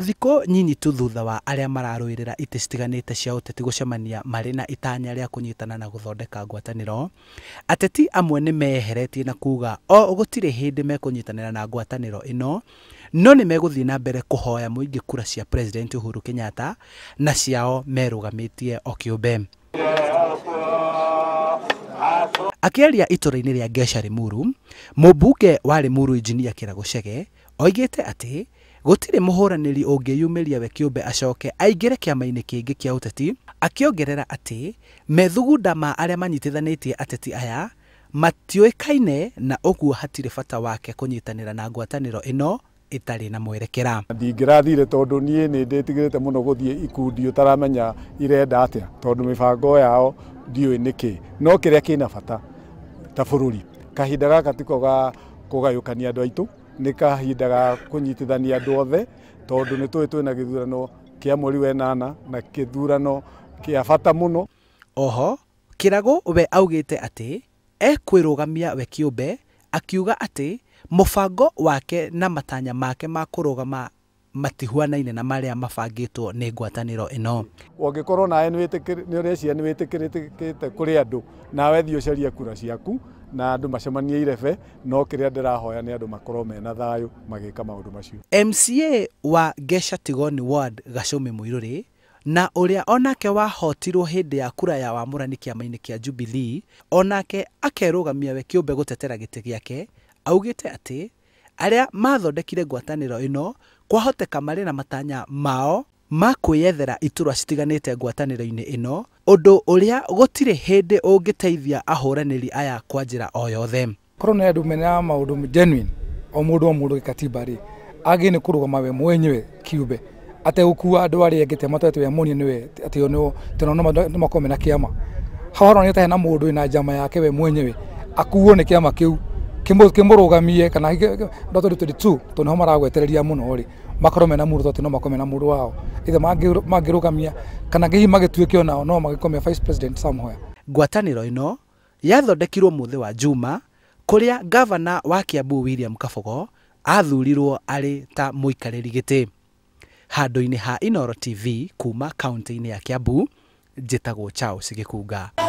Thikũ nyinyi tu thutha wa arĩa mararũĩrĩra itĩ citiganĩte cia ũteti gũcemania marĩ na itanya rĩa kũnyitana na gũthondeka ngwatanĩro, ateti amwe nĩ meyeheretie na kuga o gũtirĩ hĩndĩ mekũnyitanĩra na ngwatanĩro ĩno, no nĩ megũthiĩ na mbere kũhoya mũingĩ kura cia President Uhuru Kenyatta na ciao merũgamĩtie o kĩũmbe. Akĩaria itũra-inĩ rĩa Ngeca Limuru, mũmbunge wa Limuru Engineer Kĩragũ Chege oigĩte atĩ gũtirĩ mũhũranĩri ũngĩyumĩria we kĩũmbe acoke aingĩre kĩama-inĩ kĩngĩ kĩa ũteti, akĩongerera atĩ methugunda ma arĩa manyitithanĩtie ateti aya matiũĩkaine na ũguo hatirĩ bata wake kũnyitanĩra na ngwatanĩro ĩno ĩtarĩ na mwerekera. Ndingĩrathire tondũ niĩ nĩ ndĩtigĩrĩte mũno gũthiĩ ikundi ũtaramenya irenda atĩa, tondũ mĩbango yao ndiũĩ nĩkĩ. No kĩrĩa kĩna bata ta bũrũri, kahinda gaka tiko ga kũgayũkania andũ aitũ, nĩ kahinda ga kũnyitithania andũ othe, tondũ nĩ tũĩ twĩna gĩthurano kĩa mweri wa ĩnana na gĩthurano kĩa bata mũno. Oho Kĩragũ we augĩte atĩ ekwĩrũgamia we kĩũmbe, akiuga atĩ mũbango wake na matanya make ma kũrũgama matihuanaine na marĩa mabangĩtwo nĩ ngwatanĩro ĩno. Ũngĩkorwo nawe nĩ ũreciria nĩ wĩtĩkĩrĩkĩte kũrĩ andũ, nawe thiĩ ũcarie kura ciaku na andũ macemanie irebe, no kĩrĩa ndĩrahoya nĩ andũ makorwo mena thayũ magĩka maũndũ macio. MCA wa Ngeca Tigoni Ward Gacũmi Mũirũrĩ na ũrĩa onake wahotirwo hĩndĩ ya kura ya wamũrani kĩama-inĩ kĩa Jubilee, onake akerũgamia we kĩũmbe gũtetera gĩtĩ gĩake, augĩte atĩ arĩa mathondekire ngwatanĩro ĩno kwahoteka marĩ na matanya mao ma kwĩyethera iturwa citiganĩte ngwatanĩro-inĩ ĩno, ũndũ ũrĩa gũtirĩ hĩndĩ ũngĩteithia ahũranĩri aya kwa njĩra o yothe. Korwo nĩ andũ mena maũndũ genuine, o mũndũ gĩkatiba rĩ, agĩ nĩ kũrũgama we mwenyewe kiumbe ategũkua andũ arĩa angĩ te matwete we mũnini nĩwe atĩ no makorwo mena kĩama. Hau haroneka hena mũndũ wĩna njama yake we mwenyewe akuo nĩ kĩama kĩu kĩmũrũgamie kana 2022 tondũ nĩho maragwetereria mũno rĩ, makorwo mena mũndũ atĩ no makorwo mena mũndũ wao ithe mangĩrũgamia kana hihi magĩtuĩke onao no magĩkorwo vice president somewhere. Ngwatanĩro ĩno yathondekirwo mũthĩ wa Juma kũrĩa gavana wa Kiambu William Kabogo athurirwo arĩ ta mũikarĩri gĩtĩ. Handũ-inĩ ha Inooro TV kuma kaunti-inĩ ya Kiambu, njĩtagwo Charles Gĩkunga.